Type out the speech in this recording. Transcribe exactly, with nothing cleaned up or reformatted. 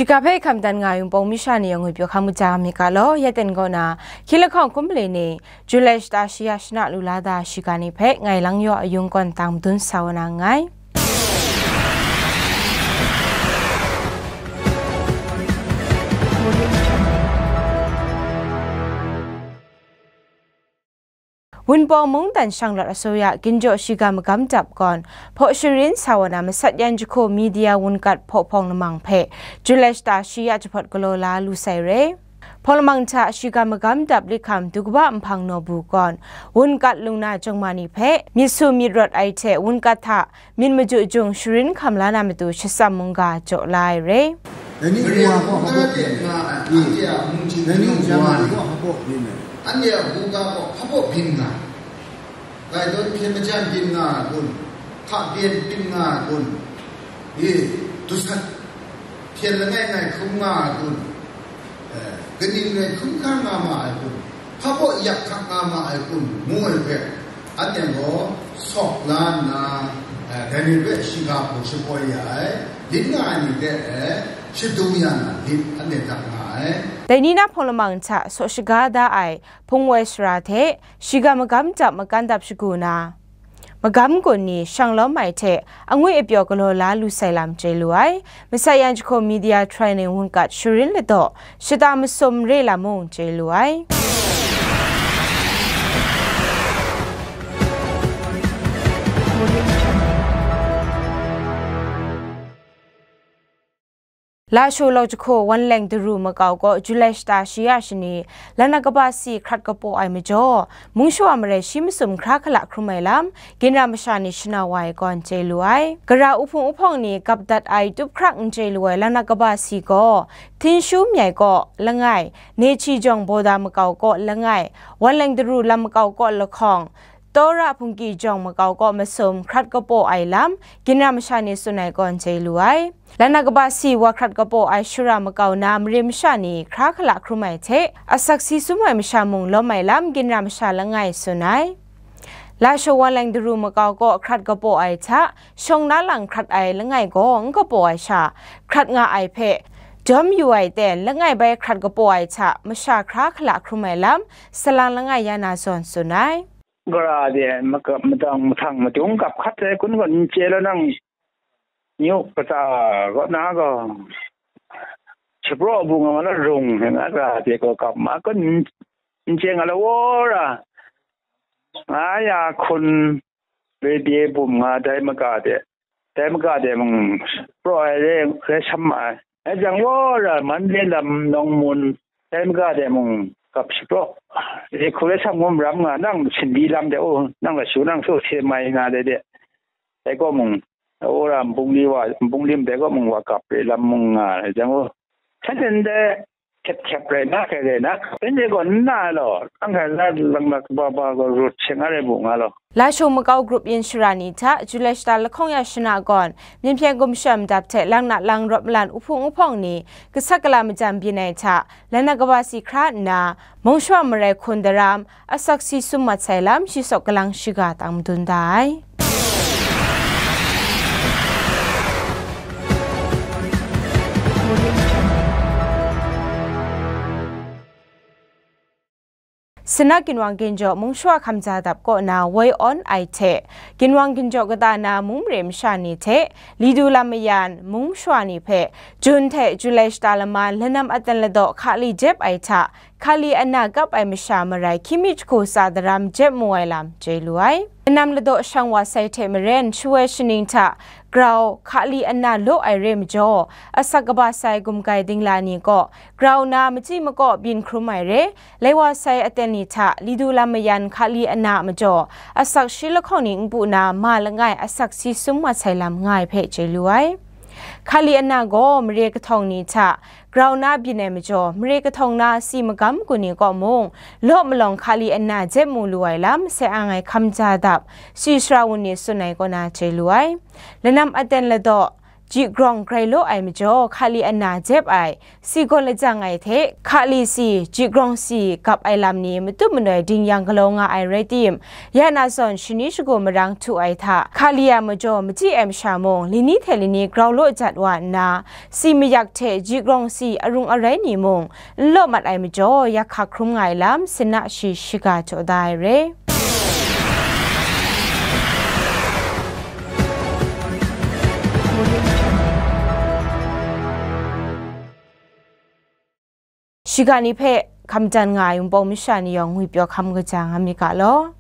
Shiga hpe hkam dan nga ai Wunpawng masha ni yawng ngwi pyaw hkam kaja mi ga law, ya ten kaw na, hkying lahkawng hkum mali ni, Julai shata shi ya shana lu la da shiga ni hpe ngai Langyaw Ayung kawn tang madun sa wa na nngai. Wunpawng mungdan shanglawt asuya ginjaw shiga magam dap gawn, hpaw sharin sa wa na masat yan jahku media wungat hpaw hpawng lamang hpe, Julai shata shi ya jahpawt galaw la lu sai re. Hpawng lamang hta shiga magam dap lit hkam du kaba nhpang naw bu gawn, wungat lung na jawng ma ni hpe myit su myit rawt ai hte wungat hta myit maju jung sharin hkam la na matu shatsam mungga jaw la ai re. Dai ni Mare hpung hkungga de nga ai, anhte a mung htingnu wa ni, anhte a hpungga gaw hpa baw byin nga ai, dai dawn hpyen majan byin nga ai kun, hka byen byin nga ai kun, e, dusat hpyen langai ngai hkrum nga ai kun, eh, kaning rai hkrum hkra nga ma ai kun, hpa baw yak hkak nga ma ai kun, ngu ai hpe, anhte gaw sawk la nna, eh, dai ni hpe shiga hpung shapoi ya ai, lit nga ai ni hte, eh, shadum ya na lit anhte dat nga ai. Dai ni na hpawng lamang hta saw shaga da ai hpung woi sara hte shiga magam dap makan dap shagu na, magam gun ni shang lawm ai hte angwi apyaw galaw la lu sai lam chye lu ai. Masat yan jahku media training wungat sharin ladaw shata masum re lam mung chye lu ai. Lashaw law jahku Wanleng Daru makau kaw Julai shata shi ya shani, Lanakaba si hkrat kapaw ai majaw, mung shawa marai shi masum hkra hkala hkrum ai lam, ginra masha ni shana wa ai gawn chye lu ai. Gara uhpung uhpawng ni gap dat ai tup hkrak n chye lu ai Lanakaba si gaw, Htinshu myai kaw langai, Nechi jawng Boda makau kaw langai, Wanleng Daru lam makau kaw lahkawng, Tawra Hpungki jawng makau kaw masum hkrat kapaw ai lam, ginra masha ni tsun ai gawn chye lu ai. Lanakaba si wa hkrat kapaw ai shara makau na mare masha ni hkra hkala hkrum ai hte, asak si sum ai masha mung lawm ai lam, ginra masha langai tsun ai. Lashaw Wanleng Daru makau kaw hkrat kapaw ai hta, shawng na lang hkrat ai langai gaw n kapaw ai sha, hkrat nga ai hpe, jawm yu ai ten langai bai hkrat kapaw ai hta, masha hkra hkala hkrum ai lam, salang langai ya na zawn tsun ai. Gara de makap madang mahtang madung kap hkat ai kun gaw n chye law nang, nyu kata kaw na gaw, shapraw bu nga ma la rung hte nga gara de gaw kap ma kun n chye nga la wora, nga ya hkun, re pye bum nga dai maga de, dai maga de mung praw ai re, re sham ma ai. Dai jang wora Manle lam nawng mun, dai maga de mung kap shapraw, re hku re sham ngu maram nga, nang shinbi lam de, o, nang lashu nang su hte mai nga dai de, dai kaw mung, wora nbungli wa, nbungli ndai kaw mung wa kap re lam mung nga ai jang, o, hten hten de, hkyep hkyep rai na, hkrai rai na, penhte gaw n na ai law, ang hkrai na lang na kaba ba gaw rut sheng a rai bu nga law. Lashaw makau grup yin shara ni hta, Julai shata lahkawng ya shana gawn, myen hpyen gumshem dap hte lang na lang rawt malan uhpung uhpawng ni, kasak kala majan byin ai hta, Lanakaba si hkra nna, mung shawa marai hkun daram, asak si sum mat sai lam, shi sawk kalang shiga tang madun da ai. Sanak ginwang ginjaw mung shawa hkamja dap kaw na woi awn ai hte, ginwang ginjaw kata na mung mare masha ni hte, Lidu lam mayan mung shawa ni hpe, Jun hte Julai shata laman lanam aten ladaw hkali jep ai hta, hkali ana kap ai masha marai hkying mi jahku tsa daram jep mu ai lam chye lu ai. Lanam ladaw shang wa sai hte maren, shawoi shaning hta grau hkali ana law ai re majaw, asak kaba sai gumgai dingla ni gaw, grau na machyi makaw byin hkrum ai re, lai wa sai aten ni hta Lidu lam mayan hkali ana majaw, asak shi lahkawng ni npu na ma langai asak si sum mat sai lam nga ai hpe chye lu ai. Hkali ana gaw mare kahtawng ni hta grau na byin ai majaw, mare kahtawng na si magam gun ni kaw mung, law malawng hkali ana jep mu lu ai lam, sai ang ai hkamja dap, si sara wun ni tsun ai kaw na chye lu ai. Lanam aten ladaw, ji grawng grai law ai majaw, hkali ana jep ai, si gawn lajang ai hte, hkali si, ji grawng si gap ai lam ni matut manoi ding yang galaw nga ai rai tim, ya na zawn shani shagu marang htu ai hta, hkali a majaw machyi ai masha mung, lini hte lini grau law jat wa nna, si mayak hte ji grawng si arung arai ni mung, n law mat ai majaw, yak hkak hkrum nga ai lam, sina shi shiga jaw da ai re. Shiga ni hpe hkam dan nga ai Wunpawng masha ni yawng ngwipyaw hkam kaja nga mi ga law.